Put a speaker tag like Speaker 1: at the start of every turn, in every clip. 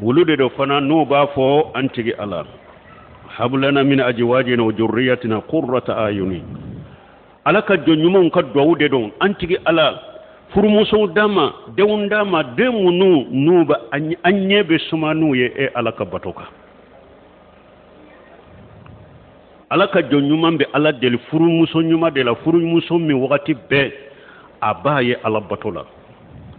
Speaker 1: Olu de don fana n'u b'a fɔ an tigi ala hablana min ajwajina wa jurriyatina qurrata ayuni. Ala ka jɔn ɲumanw ka duwawu de don an tigi ala furumusow d'an ma denw d'an ma den minnu n'u bɛ an ɲɛ bɛ suma n'u ye e ala ka bato kan. Ala ka jɔn ɲuman bɛ ala deli furumuso ɲuman de la furumuso min wagati bɛɛ a b'a ye ala bato la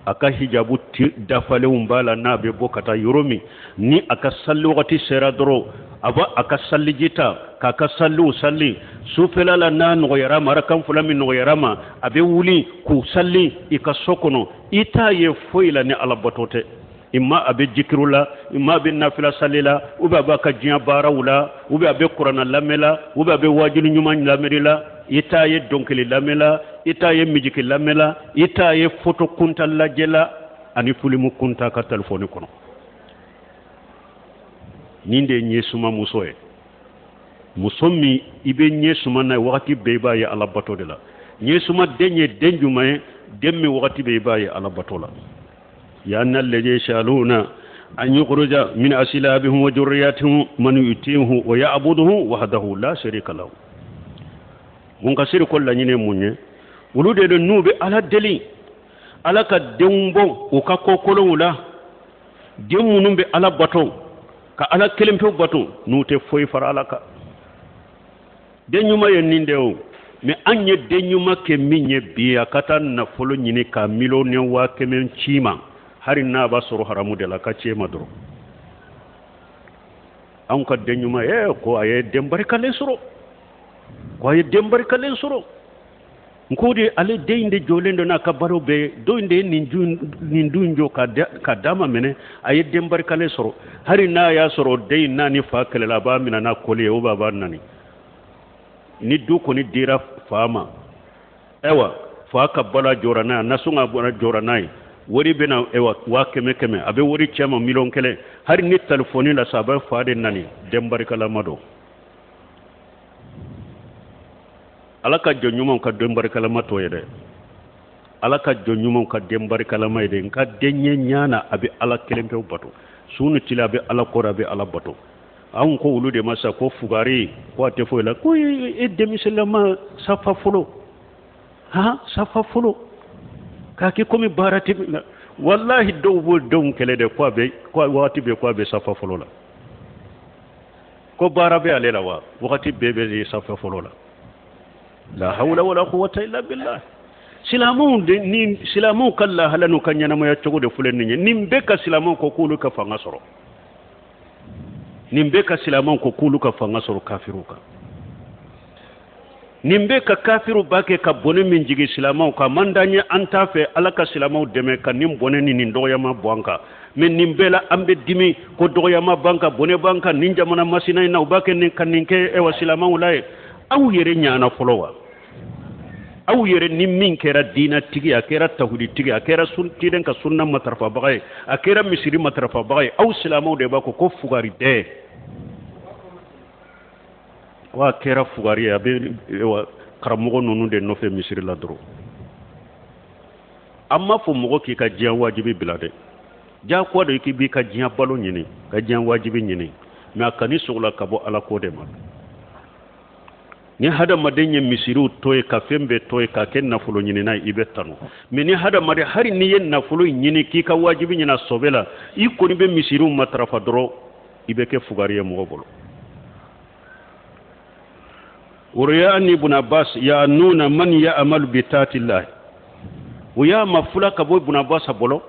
Speaker 1: a ka hijabu dafalenw b'a la n'a bɛ bɔ ka taa yɔrɔ min ni a ka sali wagati sera dɔrɔn a b'a a ka saliji ta k'a ka saliw sali sufɛla la n'a nɔgɔyara ma arakan fila min nɔgɔyara ma a bɛ wuli k'u sali i ka so kɔnɔ i t'a ye foyi la ni ala bato tɛ imma a bɛ jikiru la imma a bɛ nafila sali la ou bien a b'a ka diɲɛ baaraw la ou bien a bɛ kuranna lamɛn la ou bien a bɛ waajuli ɲuman lamɛnni la i t'a ye dɔnkili lamɛn la i t'a ye mijiki lamɛn la i t'a ye foto kunta lajɛ la ani filimu kunta ka telefɔni kɔnɔ nin de ye ɲɛsuma muso ye muso min i bɛ ɲɛ suma n'a ye wagati bɛɛ i b'a ye ala bato de la ɲɛsuma den ye den jumɛn ye den min wagati bɛɛ i b'a ye ala bato la ya alladhi yas'aluna an yukhruja min asilabihim wa dhurriyyatihim man yuti'uhu wa ya'buduhu wahdahu la sharika lahu. Munkasiri ko laɲini ye mun ye olu de don n'u bɛ ala deli ala ka denw bɔ u ka ko kolonw la den minnu bɛ ala bato ka ala kelen pewu bato n'u tɛ foyi fara ala kan den ɲuman ye nin de o mɛ an ye den ɲuman kɛ min ye bi a ka taa nafolo ɲini ka miliyɔn 100 000 ci ma hali n'a b'a sɔrɔ haramu de la ka ci ma dɔrɔn anw ka den ɲuman ye ko a ye den barikalen sɔrɔ ko a ye den barikalen sɔrɔ n ko de ale den in de jɔlen don n'a ka baro bɛɛ don in de ye nin du in jɔ ka d'a ma minɛ a ye den barikalen sɔrɔ hali n'a y'a sɔrɔ den in n'a ni fa kɛlɛla a b'a minɛ n'a kɔli ye ou bien a b'a nani ni du kɔni dira fa ma ayiwa fa ka balo jɔra n'a ye nasɔngɔ bɔra jɔra n'a ye wari bɛna ayiwa 100 000 a bɛ wari cɛ ma 1 000 000 hali ni telefɔni la sa a bɛ fa de nani den barikalama don ala ka jɔn ɲumanw ka den barikalama t'o ye dɛ ala ka jɔn ɲumanw ka den barikalama ye dɛ n ka den ye ɲana a bɛ ala kelen pewu bato su ni tile a bɛ ala kɔrɔ a bɛ ala bato anw ko olu de ma sa ko fugari ko a tɛ foyi la ko e denmisɛnlama safa fɔlɔ han safa fɔlɔ k'a kɛ komi baara tɛ min na walahi dɔw b'o denw kɛlɛ de ko a bɛ ko wagati bɛɛ ko a bɛ safa fɔlɔ la ko baara bɛ ale la wa wagati bɛɛ bɛ safa fɔlɔ la la hawla wala quwwata illa billah silamɛw de ni silamɛw ka lahala n'u ka ɲɛnamaya cogo de filɛ nin ye nin bɛɛ ka silamɛw ko k'olu ka fanga sɔrɔ nin bɛɛ ka silamɛw ko k'olu ka fanga sɔrɔ kafiriw kan nin bɛɛ ka kafiriw b'a kɛ ka bɔnɛ min jigin silamɛw kan man d'an ye an t'a fɛ ala ka silamɛw dɛmɛ ka nin bɔnɛ ni nin dɔgɔyama bɔ an kan mɛ nin bɛɛ la an bɛ dimi ko dɔgɔyama b'an kan bɔnɛ b'an kan nin jamana masina in na u b'a kɛ nin ka nin kɛ ɛwa silamɛw la ye aw yɛrɛ ɲana fɔlɔ wa aw yɛrɛ ni min kɛra diinatigi a kɛra tawhiditigi a kɛra ciden ka sunna matarafabaga ye a kɛra misiri matarafabaga ye aw silamɛw de b'a ko ko fugari dɛ ko a kɛra fugari ye a bɛ karamɔgɔ ninnu de nɔfɛ misiri la dɔrɔn an m'a fɔ mɔgɔ k'i ka diɲɛ wajibi bila dɛ diyagoya don k'i b'i ka diɲɛ balo ɲini ka diɲɛ wajibi ɲini mɛ a kan'i sogola ka bɔ ala ko de ma ni hadamaden ye misiriw to ye ka fɛn bɛɛ to ye k'a kɛ nafolo ɲinina ye i bɛ tanu mɛ ni hadamaden hali n'i ye nafolo ɲini k'i ka wajibi ɲini sɔbɛ la i kɔni bɛ misiriw matarafa dɔrɔn i bɛ kɛ fugari ye mɔgɔ bolo Woroya an ibn Abbas ya'nuna man ya'malu bi ta'atillah o y'a mafula ka bɔ ibn Abbas bolo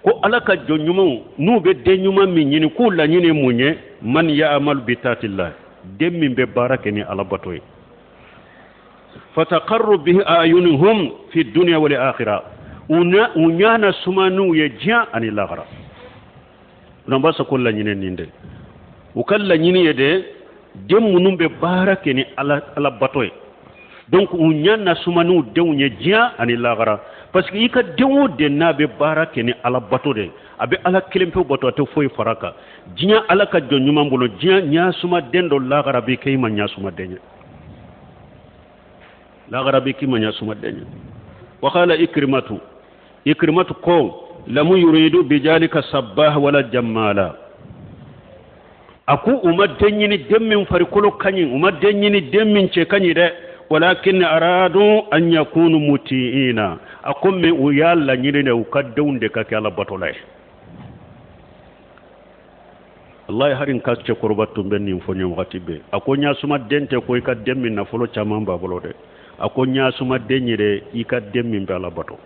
Speaker 1: ko ala ka jɔn ɲumanw n'u bɛ den ɲuman min ɲini k'u laɲini mun ye man ya'malu bi ta'atillah den min bɛ baara kɛ ni ala bato ye fataqarru bihi a'yunuhum fi dunya wal akhirah u ɲa na suma n'u ye diɲɛ ani lahara Ibn Abbas ko laɲini nin de u ka laɲini ye de den minnu bɛ baara kɛ ni ala ala bato ye donc u ɲa na suma n'u denw ye diɲɛ ani lahara parce que i ka den o den n'a bɛ baara kɛ ni ala bato de a bɛ ala kelen pewu bato a tɛ foyi fara kan diɲɛ ala ka jɔn ɲuman bolo diɲɛ ɲa suma den dɔ lahara bɛ kɛ i ma ɲa suma den ye lahara bɛ k'i ma ɲa suma den ye wa qala ikrimatu ikrimatu ko lamu yuridu bijalika sabbah wala jamala. A ko u ma den ɲini den min farikolo ka ɲi, u ma den ɲini den min cɛ ka ɲi dɛ, walakin aradu an yakunu mutiina. A ko mais u y'a laɲini de u ka denw de ka kɛ Ala batola ye. Wallahi hari n ka cɛkɔrɔba tun bɛ nin fɔ n ye wagati bɛɛ. A ko ɲasuma den tɛ ko i ka den min nafolo caman b'a bolo dɛ. A ko ɲasuma den yɛrɛ i ka den min bɛ Ala bato.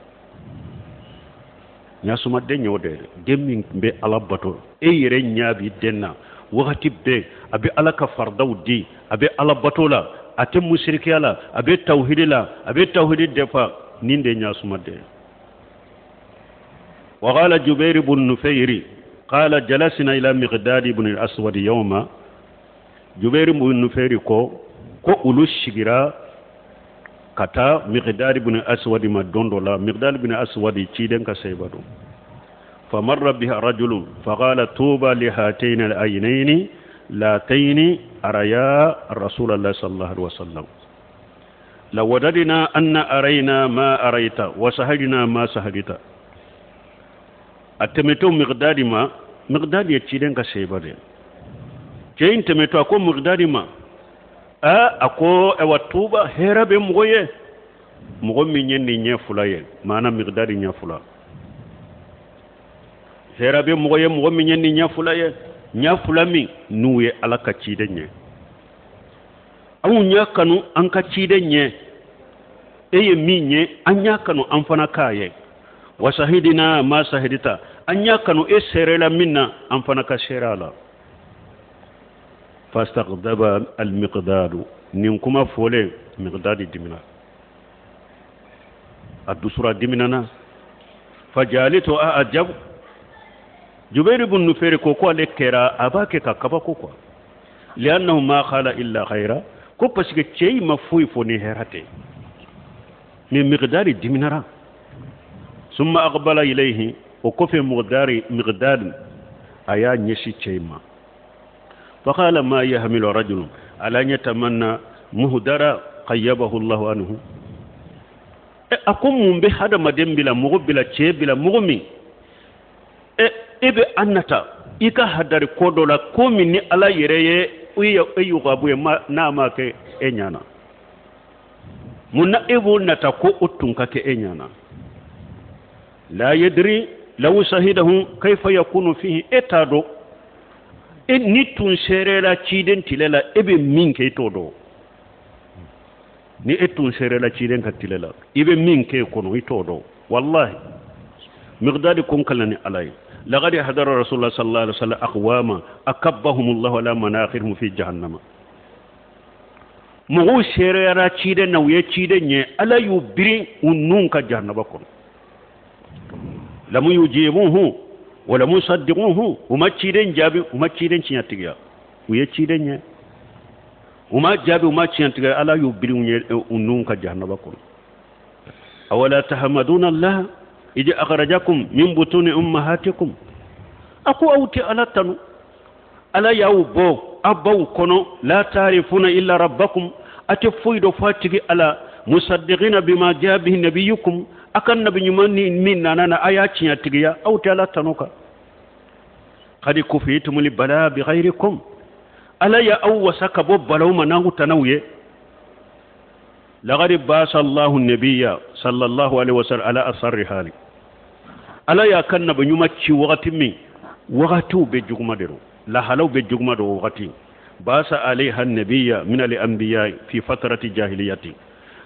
Speaker 1: Ɲasuma den y'o de den min bɛ Ala bato, e yɛrɛ ɲɛ b'i den na wagati bɛɛ, a bɛ Ala ka faridaw di, a bɛ Ala bato la, a tɛ musirikiya la, a bɛ tawhidi la, a bɛ tawhidi defa. Nin de ye ɲasuma den ye. وقال جبير بن نفير قال جلسنا إلى مقداد بن الأسود يوما. جبير بن نفير ko olu sigira ka taa Miqdad ibn Aswad ma don dɔ la. Miqdad ibn Aswad ciden ka seba don. Famarra biha rajulun faqala tuba li hatayn al-aynayn latayn araya Rasulullah sallallahu alaihi wasallam lawadadina anna arayna ma arayta wa sahadina ma sahadita. A tɛmɛtɔ Miqdad ma, Miqdad ye ciden ka seba de. Cɛ in tɛmɛtɔ a ko Miqdad ma, a ko ayiwa tuba hɛrɛ bɛ mɔgɔ ye, mɔgɔ min ye nin ɲɛ fila ye, maana Miqdad ɲɛ fila. Hɛrɛ bɛ mɔgɔ ye, mɔgɔ min ye nin ɲɛ fila ye, ɲɛ fila min n'u ye Ala ka ciden ɲɛ. Anw y'a kanu an ka ciden ɲɛ, e ye min ye an y'a kanu an fana k'a ye. Wa sahidina ma sahidita, an y'a kanu e seerela min na an fana ka seere a la. Fastagdaba almiqdadu, nin kuma fɔlen Miqdadi dimina, a dusura diminana. Fajalitu a ajab. Jubair ibn Nufair ko ale kɛra a b'a kɛ ka kabako quoi, li'annahu ma qala illa khaira, ko parce que cɛ in ma foyi fɔ ni hɛrɛ tɛ. Mais Miqdadi diminara. Summa aqbala ilayhi, o kɔfɛ Miqdadi a y'a ɲɛsin cɛ in ma. Faqala ma yahmilu rajulun ala yatamanna muhdara qayyabahu Allahu anhu. A ko mun bɛ hadamaden bila, mɔgɔ bila, cɛ bila, mɔgɔ min e bɛ an nata i ka hadari ko dɔ la, ko min ni Ala yɛrɛ ye e yugabu ye n'a ma kɛ e ɲana, mun na e b'o nata ko o tun ka kɛ e ɲana? La yadri law sahidahu kayfa yakunu fihi, e t'a dɔn e ni tun seerela ciden tile la e bɛ min kɛ, e t'o dɔn. Ni e tun seerela ciden ka tile la i bɛ min kɛ e kɔnɔ, i t'o dɔn. Wallahi Miqdadi kun kalan ni Ala ye. Laqad hadara Rasulullah sallallahu alaihi wasallam aqwama akabbahumullahu ala manakhirihim fi jahannama. Mɔgɔw seereyara ciden na, u ye ciden ɲɛ, Ala y'u biri u nun ka jahannaba kɔnɔ. Lamu yujibuhu wa lamu yusaddiquhu, u ma ciden jaabi, u ma ciden tiɲɛtigiya. U ye ciden ɲɛ, u ma jaabi, u ma tiɲɛtigiya, Ala y'u biri u nun ka jahannaba kɔnɔ. Awala tahamaduna Allah ij akhrajakum min butuni ummahatikum. A ko aw tɛ Ala tanu, Ala y'aw bɔ aw baw kɔnɔ, la tarifuna illa rabbakum, a tɛ foyi dɔn f'a tigi Ala, musaddiqina bima jaa bihi nabiyukum, a ka nabi ɲuman ni min nana na a y'a tiɲɛtigiya, aw tɛ Ala tanu kan. Qad kufitumul bala bi ghayrikum, Ala y'aw wasa ka bɔ balaw ma n'aw tanaw ye. Laqad basa Allahu nabiyya sallallahu alaihi wasallam ala asarri hali. Ala y'a ka nabi ɲuman ci wagati min, wagatiw bɛ juguma de don, lahalaw bɛ juguma don wagati. Basa alayha nabiyya min al-anbiya fi fatrati jahiliyati.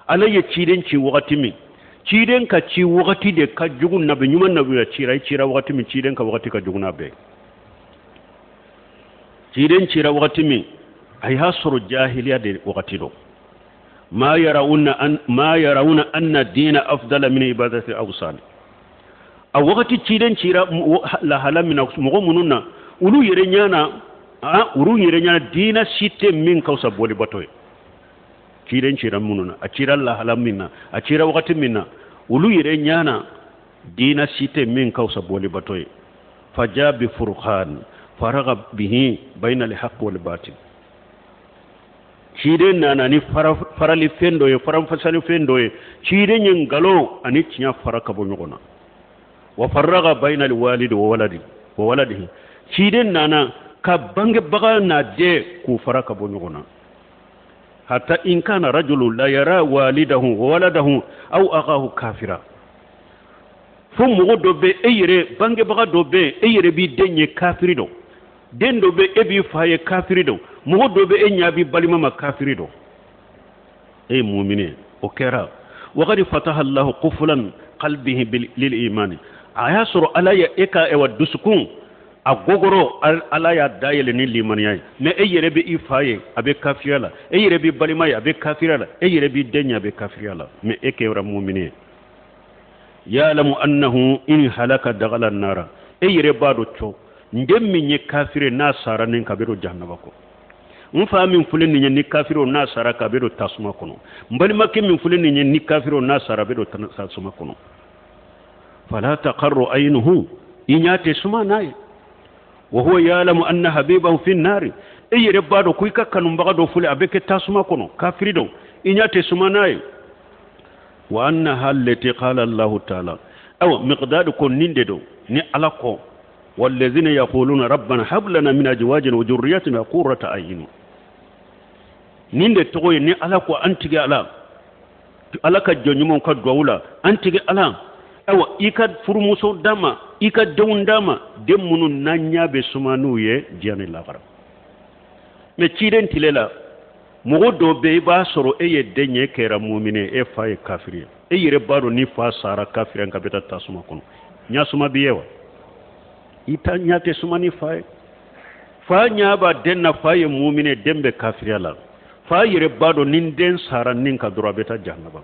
Speaker 1: Ala ye ciden ci wagati min, ciden ka ci wagati de ka jugu nabi ɲuman nabi ya cira, i cira wagati min, ciden ka wagati ka jugu n'a bɛɛ. Ciden cira wagati min, a y'a sɔrɔ jahiliya de wagati don. Ma yarawuna anna dina afdala min ibadati awsan. A wagati ciden cira lahala min na, mɔgɔ minnu na, olu yɛrɛ ɲana, olu yɛrɛ ɲana diina si tɛ min ka fisa bolibato ye. Ciden cira minnu na, a cira lahala min na, a cira wagati min na, olu yɛrɛ ɲana diina si tɛ min ka fisa bolibato ye. Faja bi furqan faraga bihi bayna al-haqq wal batil. Ciden nana ni farali fɛn dɔ ye, faranfasali fɛn dɔ ye. Ciden ye nkalon ani tiɲɛ fara ka bɔ ɲɔgɔn na. Wa farraga bayna al-walidi wa waladi wa waladihi. Ciden nana Ka bangebaga n'a den k'u fara ka bɔ ɲɔgɔn na. Hatta in kana rajulu la yara walidahu wa waladahu aw akahu kafira. Fo mɔgɔ dɔ bɛ e yɛrɛ bangebaga dɔ bɛ e yɛrɛ b'i den ye kafiri don, den dɔ bɛ e b'i fa ye kafiri don, mɔgɔ dɔ bɛ e ɲɛ b'i balima ma kafiri don, e ye mumini ye. O kɛra waqad fataha Allahu qufulan qalbihi lil imani. A y'a sɔrɔ Ala ye e ka ewa dusukun a gogoro, Ala y'a dayɛlɛ ni limaniya ye. Mais e yɛrɛ bɛ i fa ye a bɛ kafiriya la, e yɛrɛ b'i balima ye a bɛ kafiriya la, e yɛrɛ b'i den ye a bɛ kafiriya la, mais e kɛra mumini ye. Ya'lamu annahu in halaka dakhala an-nara. E yɛrɛ b'a dɔn cɔ n den min ye kafiri n'a sara nin ka bɛ don jahanaba kɔnɔ, n fa min filɛ nin ye ni kafiri n'a sara ka bɛ don tasuma kɔnɔ, n balimakɛ min filɛ nin ye ni kafiri n'a sara a bɛ don tasuma kɔnɔ. Fala taqarru aynuhu, i ɲɛ tɛ suma n'a ye. Wa huwa ya'lamu anna habibahu fi an-nari. E yɛrɛ b'a dɔn ko i ka kanubaga dɔ filɛ a bɛ kɛ tasuma kɔnɔ, kafiri don, i ɲɛ tɛ suma n'a ye. Wa annaha allati qala Allahu ta'ala. Awa miqdad ko nin de don ni Ala ko wallazina yaquluna rabbana hab lana min azwajina wa dhurriyyatina qurrata a'yun. Nin de tɔgɔ ye ni Ala ko an tigi Ala, Ala ka jɔn ɲumanw ka duwawu la, an tigi Ala, awa i ka furumuso d'a ma, i ka denw d'a ma, den minnu n'an ɲɛ bɛ suma n'u ye diɲɛ ni lahara. Mais ciden tile la mɔgɔ dɔ bɛ i b'a sɔrɔ e ye den ye kɛra mumini ye, e fa ye kafiri ye, e yɛrɛ b'a dɔn ni fa sara kafiri ka bɛ taa tasuma kɔnɔ. Ɲɛ suma b'i ye wa? I ta ɲɛ tɛ suma ni fa ye. Fa ɲɛ b'a den na, fa ye mumini ye, den bɛ kafiriya la. Fa yɛrɛ b'a dɔn ni den sara nin ka dɔrɔn a bɛ taa jahanaba.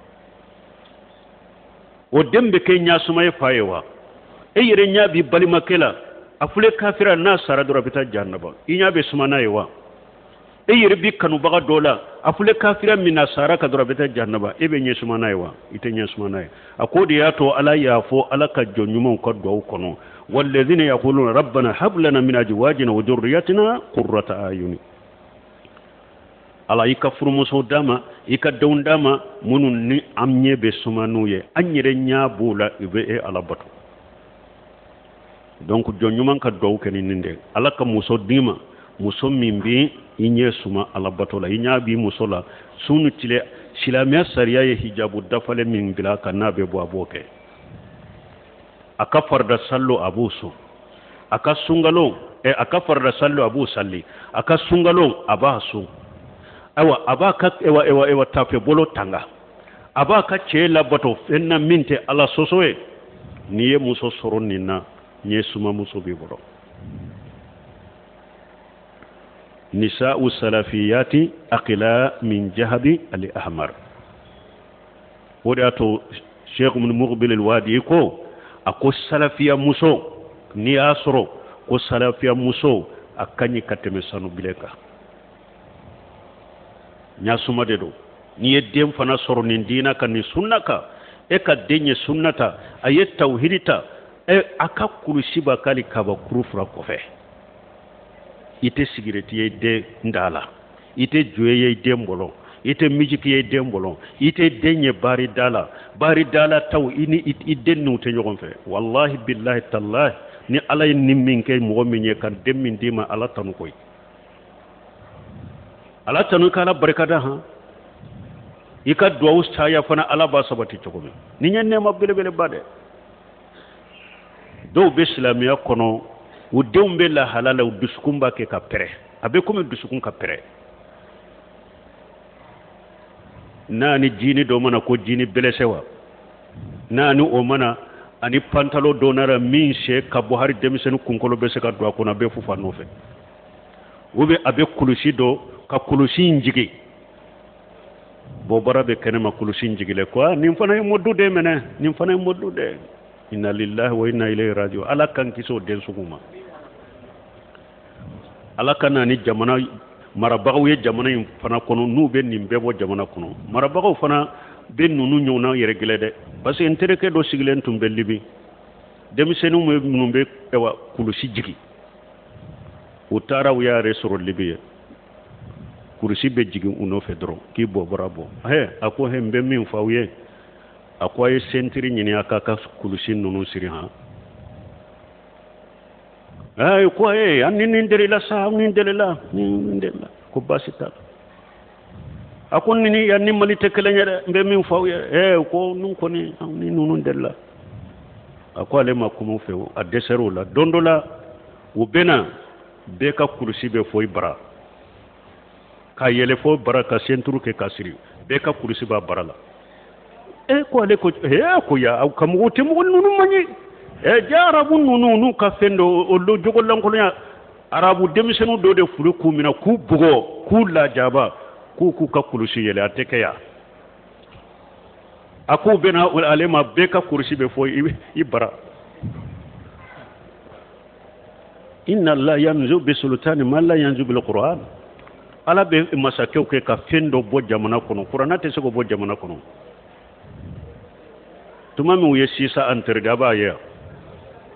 Speaker 1: O den bɛ kɛ ɲɛ suma ye fa ye wa? E yɛrɛ ɲɛ b'i balimakɛ la, a filɛ kafiriya, n'a sara dɔrɔn a bɛ taa jahanaba. I ɲɛ bɛ suma n'a ye wa? E yɛrɛ b'i kanubaga dɔ la, a filɛ kafiriya min na, sara ka dɔrɔn a bɛ taa jahanaba. E bɛ ɲɛ suma n'a ye wa? I tɛ ɲɛ suma n'a ye. A ko de y'a to Ala y'a fɔ Ala ka jɔn ɲumanw ka duwawu kɔnɔ, wallazina yaquluna rabbana hab lana min azwajina wa dhurriyyatina qurrata a'yun. Ala i ka furumuso d'a ma, i ka denw d'a ma, minnu ni an ɲɛ bɛ suma n'u ye, an yɛrɛ ɲɛ b'u la, u bɛ e Ala bato. Donc jɔn ɲuman ka duwawu kɛ ni nin de. Ala ka muso d'i ma, muso min bɛ i ɲɛ suma Ala bato la, i ɲɛ b'i muso la su ni tile. Silamɛya sariya ye hijabu dafalen min bila ka n'a bɛ bɔ, a b'o kɛ. A ka farida sallo a b'o sɔn, a ka sunkalo, a ka farida sallo a b'o salli, a ka sunkalo a b'a sɔn. Ayiwa a b'a ka ewa ewa ewa tafe bolo tanga, a b'a ka cɛ labato fɛn na min tɛ Ala sɔsɔ ye. N'i ye muso sɔrɔ nin na, ɲɛ suma muso b'i bolo. Nisa'u salafiyati aqila min jahabi al ahmar. O de y'a to Sheikh Muqbil al-Wadi ko a ko salafiya muso, n'i y'a sɔrɔ ko salafiya muso a ka ɲi ka tɛmɛ sanu bilen kan. Ɲasuma de don. N'i ye den fana sɔrɔ nin diina kan, nin sunna kan, e ka den ye sunna ta, a ye tawhidi ta, e a ka kulusi b'a k'ale kabakuru fura kɔfɛ. I tɛ sigirɛti ye den da la, i tɛ joye ye den bolo, i tɛ misiki ye den bolo, i tɛ den ye baari da la. Baari da la taw i ni i den n'u tɛ ɲɔgɔn fɛ. Walahi bilahi talahi, ni Ala ye nin min kɛ mɔgɔ min ye ka den min d'i ma, Ala tanu koyi. Ala tanu k'Ala barika da han. I ka duwawu caya fana, Ala b'a sabati cogo min. Nin ye nɛɛma belebeleba dɛ. Dɔw bɛ silamɛya kɔnɔ, u denw bɛ lahala la, u dusukun b'a kɛ ka pɛrɛ, a bɛ komi dusukun ka pɛrɛ. N'a ni jini dɔ mana ko jini bɛlɛsɛ wa, n'a ni o mana ani pantalon dɔ nana min sɛ ka bɔ, hali denmisɛnnin kunkolo bɛ se ka don a kɔnɔ, a bɛ fufa nɔfɛ. Ou bien a bɛ kulusi dɔ ka kulusi in jigin, bɔbara bɛ kɛnɛma, kulusi in jigilen ko aa nin fana ye mɔdu den minɛ, nin fana ye mɔdu den. Inna lillahi wa inna ilayhi raji'un. Ala k'an kisi o den sugu ma. Ala ka na ni jamana marabagaw ye jamana in fana kɔnɔ, n'u bɛ nin bɛɛ bɔ jamana kɔnɔ. Marabagaw fana bɛ ninnu ɲɔgɔnna yɛrɛ gɛlɛ dɛ, parce que n terikɛ dɔ sigilen tun bɛ Libi, denmisɛnninw minnu bɛ ayiwa kulusi jigin, u taara u y'a yɛrɛ sɔrɔ Libi ye, kulusi bɛ jigin u nɔfɛ dɔrɔn k'i bɔ bɔra bɔ. Hɛ, a ko hɛ, n bɛ min fɔ aw ye, a ko a ye sentiri ɲini a k'a ka kulusi ninnu siri han. Ayi ko ee an ni nin delila sa, an ni delila, ni delila, ko baasi t'a la. A ko ni yan ni Mali tɛ kelen ye dɛ, n bɛ min fɔ aw ye. Ee ko ninnu kɔni, an ni ninnu delila. A ko ale ma kuma u fɛ, a dɛsɛr'o la. Don dɔ la u bɛna, bɛɛ ka kulusi bɛ fɔ i bara ka yɛlɛ fo bara ka senturu kɛ ka siri, bɛɛ ka kulusi b'a bara la. E ko ale ko e ko ya aw ka mɔgɔw tɛ mɔgɔ ninnu man ɲi. Ɛ ja arabu ninnu n'u ka fɛn dɔ o jogo lankolonya, arabu denmisɛnninw dɔ de furu k'u minɛ k'u bugɔ k'u lajaba k'u k'u ka kulusi yɛlɛ, a tɛ kɛ yan. A k'u bɛna ale ma, bɛɛ ka kulusi bɛ fɔ i bara. Inna Allah yanzu bi sultani ma la yanzu bil Qur'an. Ala bɛ masakɛw kɛ ka fɛn dɔ bɔ jamana kɔnɔ, kuranna tɛ se k'o bɔ jamana kɔnɔ. Tuma min u ye sisa interdit, a b'a ye yan.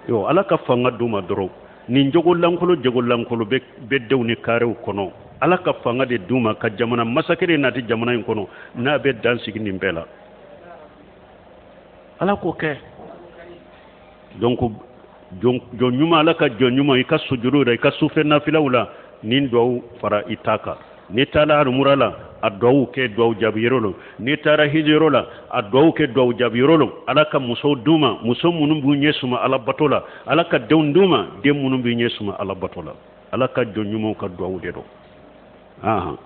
Speaker 1: Yo, Ala ka fanga d'u ma dɔrɔn, nin jogo lankolo jogo lankolo bɛ denw ni karew kɔnɔ. Ala ka fanga de d'u ma ka jamana masakɛ de nati jamana in kɔnɔ n'a bɛ dan sigi nin bɛɛ la. Ala k'o kɛ. Donc jɔn ɲuman, Ala ka jɔn ɲuman, i ka sujuru la, i ka sufɛ nafilaw la, nin duwawu fara i ta kan. N'i taara umura la, a duwawu kɛ duwawu jaabi yɔrɔ la. N'i taara hiji yɔrɔ la, a duwawu kɛ duwawu jaabi yɔrɔ la. Ala ka musow d'u ma, muso minnu b'u ɲɛ suma Ala bato la. Ala ka denw d'u ma, den minnu b'u ɲɛ suma Ala bato la. Ala ka jɔn ɲumanw ka duwawu de don. Ahan.